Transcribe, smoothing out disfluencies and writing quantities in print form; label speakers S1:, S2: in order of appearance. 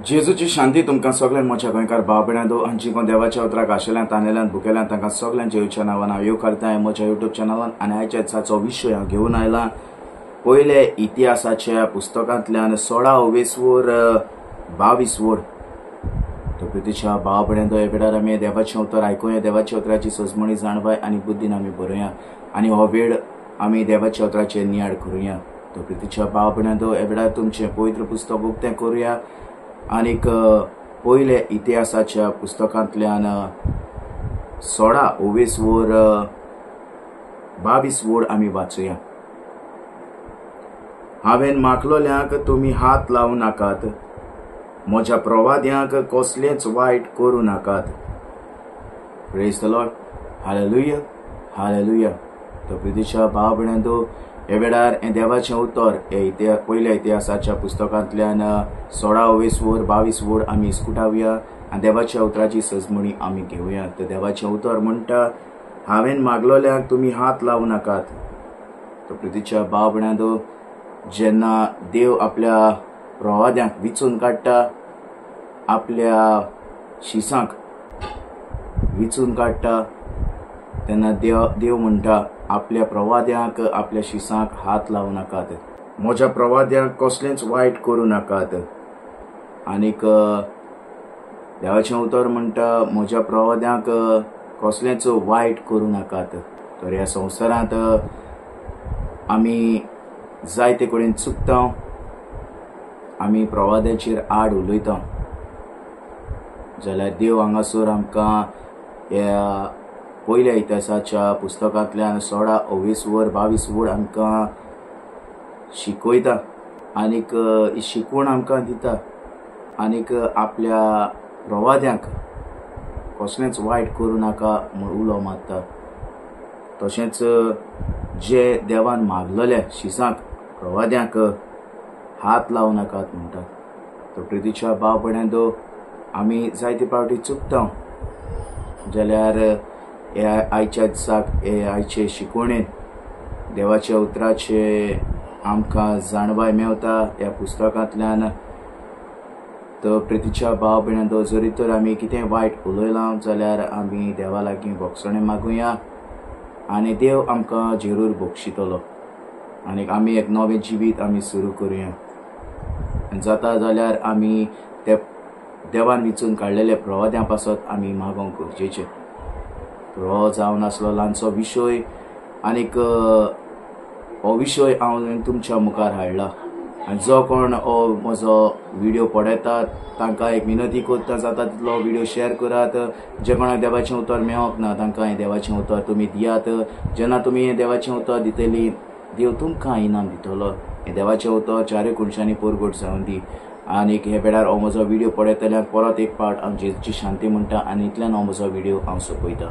S1: जेजूची शांती तुमकां सगळ्यांक म्हज्या गोंयकार भाव भयणांनो आनी जी कोण देवाच्या उतराक आशिल्ल्यान तानेल्यान भुकेल्यान तांकां सगळ्यांक जेजूच्या नांवान हांव येवकारता म्हज्या युट्यूब चॅनलान. आनी आयच्या दिसाचो विशय हांव घेवन आयला पयले इतिहासाच्या पुस्तकांतल्यान 16 ओवेसवर 22 वर. तो प्रितीच्या भाव भयणांनो ह्या वेळार आमी देवाचें उतर आयकुया, देवाच्या उतराची सजमणी जाणवाय आनी बुद्दीन आमी बरोवया आनी हो वेळ आमी देवाच्या उतराचेर नियाळ करुया. तो प्रितीच्या भाव भयणांनो ह्या वेळार तुमचें पवित्र पुस्तक उक्तें करुया आनीक पयले इतिहासाच्या पुस्तकांतल्यान 16 ओवेसवर 22 वर आमी वाचुया. हांवें मागलोल्यांक तुमी हात लावं नाकात, म्हज्या प्रवाद्यांक कसलेंच वायट करूं नाकात. Praise the Lord, hallelujah, hallelujah. तो प्रितीच्या भाव भयणांनो ह्या वेळार हें देवाचें उतर हे पयल्या इतिहासाच्या पुस्तकांतल्यान 16 ओवेसवर 22 वर आमी इस्कुटावया आनी देवाच्या उतराची सजमणी आमी घेवया. तर देवाचें उतर म्हणटा, हांवें मागलोल्यांक तुमी हात लावं नाकात. तो प्रितीच्या भाव भयणांनो जेन्ना देव आपल्या प्रवाद्यांक विचून काडटा, आपल्या शिसांक विचून काडटा, तेन्ना देव म्हणटा आपल्या प्रवाद्यांक आपल्या शिसांक हात लावं नाकात, म्हज्या प्रवाद्यांक कसलेंच वायट करूं नाकात. आनीक देवाचें उतर म्हणटा म्हज्या प्रवाद्यांक कसलेंच वायट करूं नाकात. तर ह्या संवसारांत आमी जायते कडेन चुकता, आमी प्रवाद्याचेर आड उलयता, जाल्यार देव हांगासर आमकां ह्या पयल्या इतिहासाच्या पुस्तकांतल्यान 16 ओवेसवर 22 वर आमकां शिकयता आनीक शिकवण आमकां दिता आनीक आपल्या प्रवाद्यांक कसलेंच वायट करूं नाका म्हूण उलो मारता. तशेंच जे देवान मागलेले शिसांक प्रवाद्यांक हात लावं नाकात म्हणटा. तो प्रितीच्या भाव भयणांनो आमी जायते फावटी चुकता, जाल्यार ह्या आयच्या दिसाक हे आयचे शिकवणेन देवाच्या उतराचे आमकां जाणवाय मेवता ह्या पुस्तकांतल्यान. तर प्रितीच्या भाव भयणांनो जरी तर आमी कितें वायट उलयलां जाल्यार आमी देवा लागीं भोगसणें मागुया आनी देव आमकां जरूर बक्षितलो आनी आमी एक नवें जिवीत आमी सुरू करुया. आनी जाता जाल्यार आमी ते देवान विचून काडलेले प्रवाद्यां पासत आमी मागोवंक गरजेचें. हो जावन आसलो ल्हानसो विशय आनीक हो विशय हांव तुमच्या मुखार हाडला. आनी जो कोण हो म्हजो व्हिडियो पळयतात तांकां एक विनंती करता, जाता तितलो व्हिडियो शेअर करात. जे कोणाक देवाचें उतर मेळोंक ना तांकां हें देवाचें उतर तुमी दियात. जेन्ना तुमी हें देवाचें उतर दितली देव तुमकां इनाम दितलो. हें देवाचें उतर चारूय कोनशांनी परगट जावन दी. आनीक हे वेळार हो म्हजो व्हिडियो पळयतल्यांक परत एक पावट हांव जेजूची शांती म्हणटा आनी इतल्यान हो म्हजो व्हिडियो हांव सोंपयता.